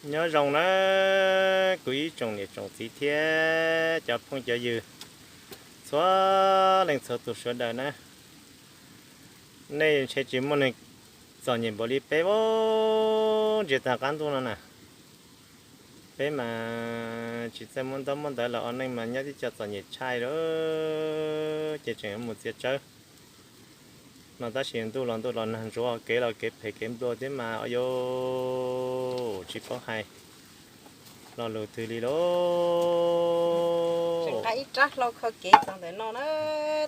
Nyob zoo na, kuv ib tsoom niam tsoom txiv thiab cov phooj cov ywg txhua leej txhua tus sawv daws na. Nej ntshe tsis muaj neeg txom nyem npaum li peb ua ntsia tag qab ntuj no na. Peb mas tsis txawj muab ntaub muab ntawv los ua neej mas nyob tib co txom nyem tshaj lawm, ces tseem mus txiav tsawb no. Tab sis ntuj los ntuj los nag ntsuav, kev los kev phem kev nplua thiab mas, o yos, tsis paub hais lo lus twg li lauj. Tseem nqa ib rab hlau kho kev txog ntawm no na,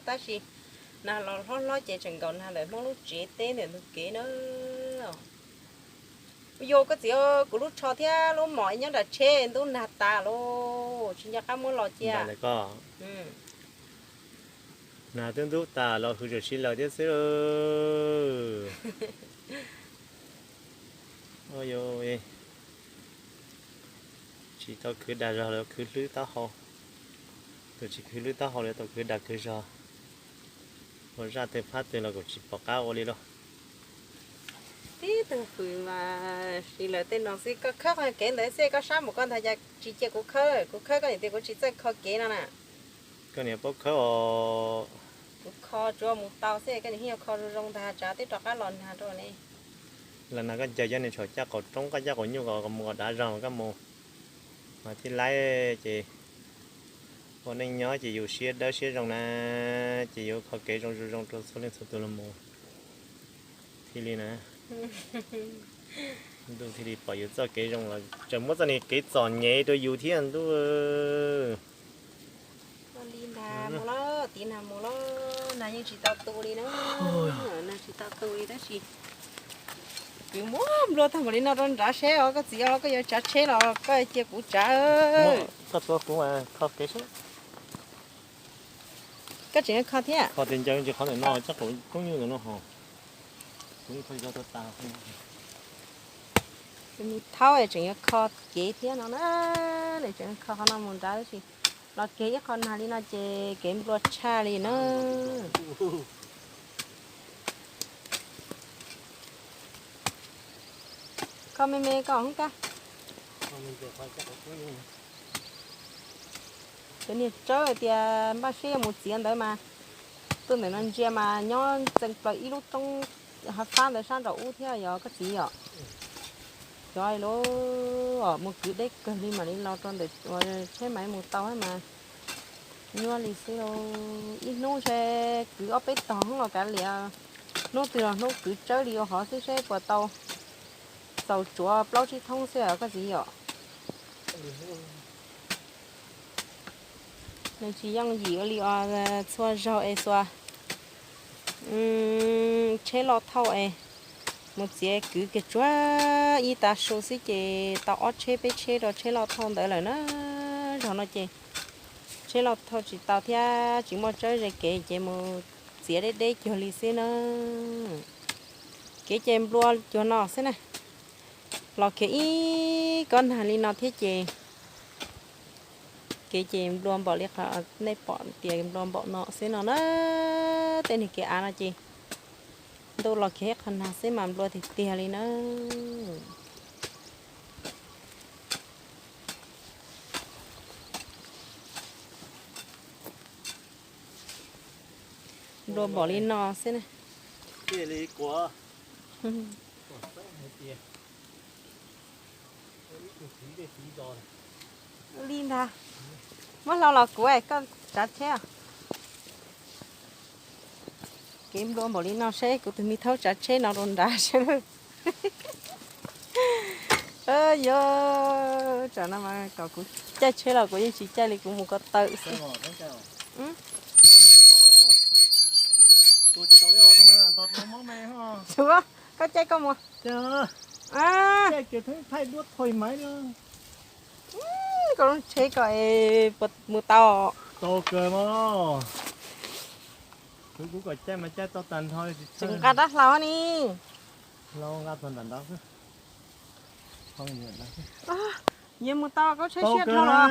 tab sis nag los hlob hlob ces tseem nkaum nag ntawm Hmoob lub tsev teb ntawm ntug kev na. Ua yos, koj txiv, kuv lub tsho thiab lub mom nyob nram tsheb ntub nag tas lauj, tsis nco qab muab los cia. Nag twb ntub tas los hws tam sim lawm thiab xwb. Tsis tau khwv dag zog los khwv hlwb taub hau, tus tsis khwv hlwb taub hau los tau khwv dag khwv zog. Ua zaj twg phab twg los kuj tsis pom qab ua li lauj. Tib tug hws mas sim lawm tej no xwb, koj khawb qhov kev ntawd xwb, koj sab mus koj ntag, cas tsis cia kuv khawb, kuv khawb koj niam tias kuv tsis txawj kho kev no na. Koj niam paub khawb os. Kuv kho tsuav mus tau xwb, koj niam yeej yuav kho zoo zoo ntag, tsam twb rov qab los nag rau ne. Los nag koj ncaws cov niag tshaum caj qaum roob, koj caj qaum nyuj kom mus kom dav zog koj mus, mas thiaj laib ces ua neej nyob ces yus siab dawb siab zoo na, ces yuav kho kev zoo zoo zoo rau txhua leej txhua tus los mus thiaj li na. Ntuj thiaj li pom yus txoj kev zoo los tseem muab txoj niag kev txom nyem rau yus thiab ntuj. Li ntag mus lauj, tiv nag mus lauj, nag yeej tsis tau tu li na. Nag tsis tau tu li tab sis kuv muab nplua tag npaum li no rau nrad seb os, koj txiv os, koj yuav tsav tsheb los koj cia kuv tsav. Koj tsuav kuv kho kev seb. Koj tseem yuav kho thiab? Kho tias ncaws tsis qhov ntawm no, caj qaum roob nyuj ntawm no ho. Kuv kho tsis tau tas. Tus me thaub tseem yuav kho kev thiab no na, nws tseem kho qhov no mus nrad tab sis los kiag ib qho nag li no ces kev nplua tshaj li na. Kho me me koj hub kab. Cov niag tsawb hais tias npaj siab yuav mus txiav ntawd mas tuaj ntawm no ntsia mas nyob ntxeev plaws ib lub roob hav fab ntawd sab nraum ub thiab yog koj txiv yom. Cov lub mus kwv deb kawg li mam li los rau ntawm tsheb mas mus tau mas nyuaj li xwb lauj. Ib hnub ntshe kwv ob peb tog hoob los kav liam, hnub twg los hnub kwv tsawb li ua hov xwb seb puas tau txaus tsuav plaub tsib thoob xwb koj txiv yom. Nws tsis yooj yim ua li os, txhua zaug es xuas tsheb loj thauj es mus txiav kwv kiag tsuag ib tav su xwb ces tau ob tsheb peb tsheb rau tsheb loj thauj ntawd lawm na. Zaum no ces tsheb loj thauj tsis tau thiab tsis muaj tsawb ze kev ces mus txiav deb deb cuag li xwb na. Kev ces nplua cuag no xwb na. Los kiag ib kob nag li no thiab ces kev ces nplua npaum li qhov nej pom tias nplua npaum no xwb no na. Tej niag kev av no ces ntuj los kiag ib qho nag xwb mas nplua tiag tiag li na. Nplua npaum li no xwb na. Li ntag, muab hlau los kuv koj tsav tsheb. Kev nplua npaum li no seb kuv tus me thaub tsav tsheb no rau nrad seb. Yog tsam no mas kom kuv caij tsheb los kuv yeej tsis caij li, kuv mus ko taw xwb. Tsuav, koj caij koj mus. Koj lub tsheb ko es puas mus tau? Tau kawg mas. Kuv, kuv kom caij mas caij tau tag nrho li. Tseem nqa rab hlau ni. Hlau nqa txog nram ntawd xwb. Yog mus tau koj tsheb siab dhau los?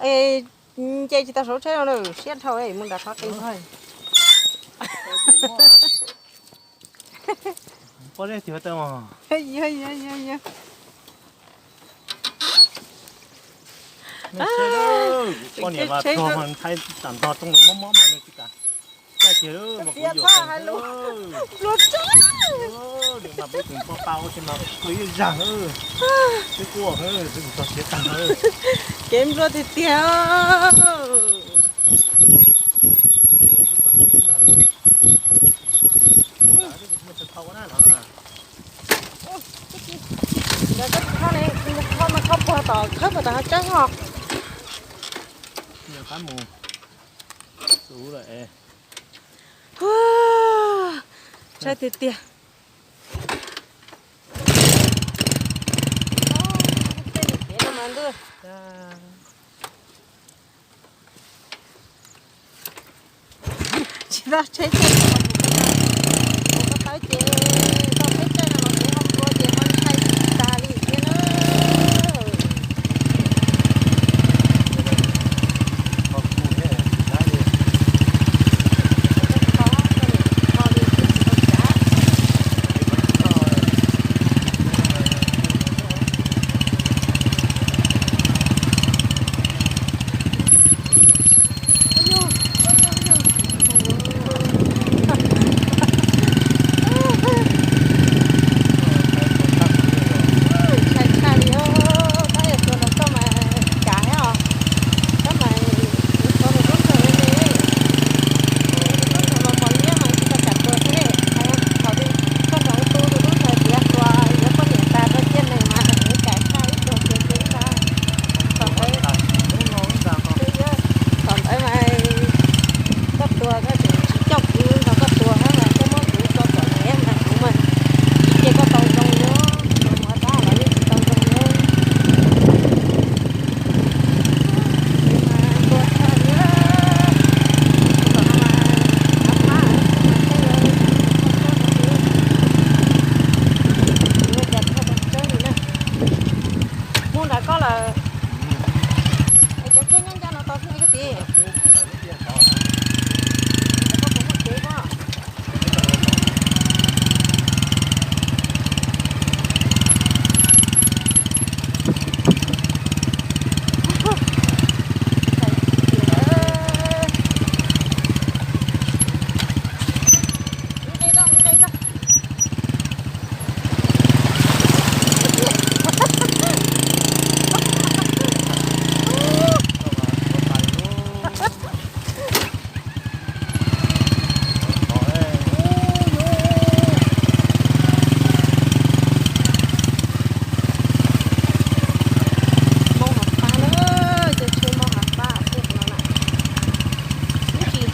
Es nce tsis tau saum tsheb los, siab dhau mus nram qhov qis ntag. Pob zeb twg tau mas. Yog, yog, yog, yog. Poj niam mas tog mas nthaib tam ntog rooj mob mob mas nws tsis kam. Caij kiag mas kuv yuam kev. Nplua tsav. Nws mas peb tus poj pab ua tsis mas koj ib zag. Twb quaj, twb mus txog siav tag. Kev nplua tiag tiag. Ntawd koj tsis kho ne, kho mas kho puag tom, khawb puag tom hav tsawb ho. Ntshai tiag tiag. Tej niam kev no mas ntuj. Tsis tau tsheb caij, mus ko taw ces tau tsheb caij no los kev ho nplua ces ho ntshai tag li thiab na. Ntshai tshaj li os, tab yog tuag nrog koj mas kav thiab os. Koj mas tus txhuv tus tub ntxawg li, tus tub ntxawg los pom liab mas tsis tau kam tuag thiab li. Thaum twg koj nrog tus tub tus tub ntxawg tiav hluas yuav poj niam tas rau ciaj neeg mas yuav kam tshaj ib tug tiav tiav ib tag. Thaum ntawd, thaum ntawd mas koj tuag koj tseem tsis coj kuv nrog koj tuag thiab mas koj muab kuv tso tom tsev nrog kuv mas, cia koj tau zoo li, mus ua dab los yeej tsis tau zoo li. Mus nram koj lawm. Es cov tsheb nyob ncaj no tau xwb koj txiv. Koj puas muaj kev koj? Mob hav fab na, cov tsheb mob hav fab xwb no na. Ib tsis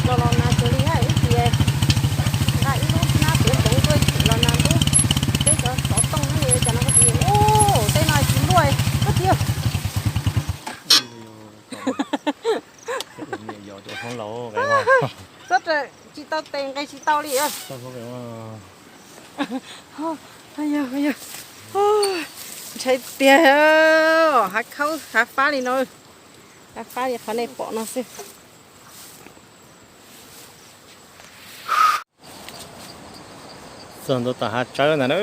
los los nag kawg li na, ib tsis nqa ib lub hnab puav npoov tuaj los nag ntub, peb cov xov tooj no cas no koj txiv. Ub, tej no tsis luaj koj txiv. Txhob, tsis tau tes nqe tsis tau li. Ntshai tiag, hav khaub hav fab li no, hav fab li qhov nej pom no xwb. Txog ntua tom hav tsawb ntag na,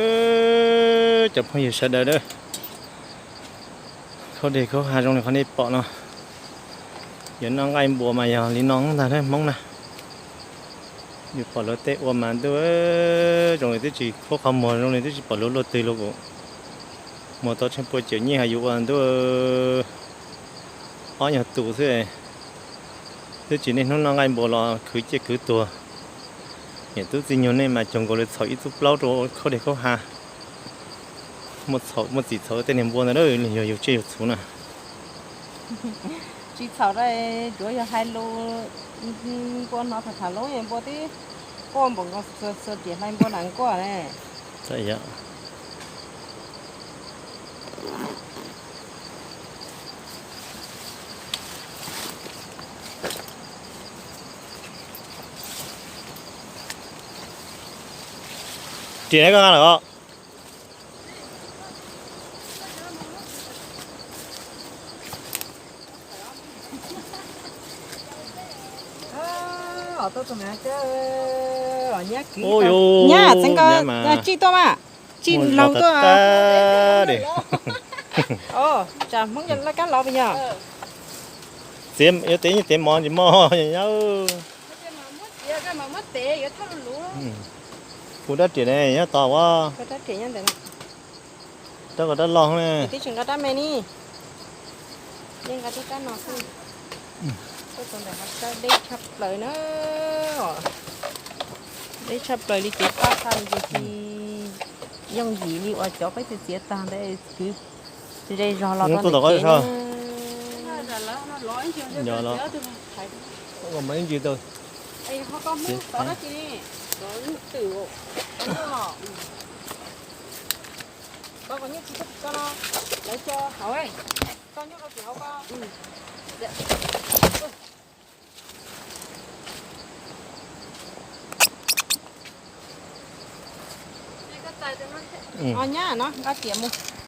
cov phooj ywg sawv daws na. Khaub deg khaub ha zoo li qhov nej pom no. Yuav noj nqaij npua mas yog li no ntag na Hmoob na. Yus pom lawv tej ua mas ntuj, zoo li twb tsis khuab qhov muag, zoo li twb tsis pom lawv luaj twg los kuj muag tau tsheej pua cawm nyiaj hais yus ua ntuj. Ob nyuag tus xwb, twb tsis niaj hnub noj nqaij npua los khwv ciaj khwv tuag. Niam tub txiv nyuag nej mas cog nkaus li txhaum ib txub plaub rau khaub deg khaub ha. Muaj txhaum muaj txim txhaum tej niag npua ntawd, yog yus tsiaj yus txhu na. Tsis txhaum, tsuav yog hais lus npua hnov tham tham lub npua tib quaj npaum nkaus xuas riam hlais npua nram nkuaj ne. Riam koj nqa lawm os. Nyab txeev ko, tsij tuaj mas, tsij hloov tuaj. Os, tsam Hmoob cov laj kab los puas yog? Txiav yuav tev yeej tev mov ntsis mog nyab. Kuv rab riam ne nyob tod ua. Rab riam nyob ntawd. Rab ko rab loj ne. Twb tsis nqa rab me ni. Yeej nqa tib rab no xwb. Tuaj txog ntawm hav dej tshaj plaws na. Dej tshaj plaws li ces paj xa li ces tsis yooj yim li uas cov peb txiav txiav tag ntawd kwv ze zog los tau ntawm kev na. Ntsis tau. Nyab no nqa tiam mus.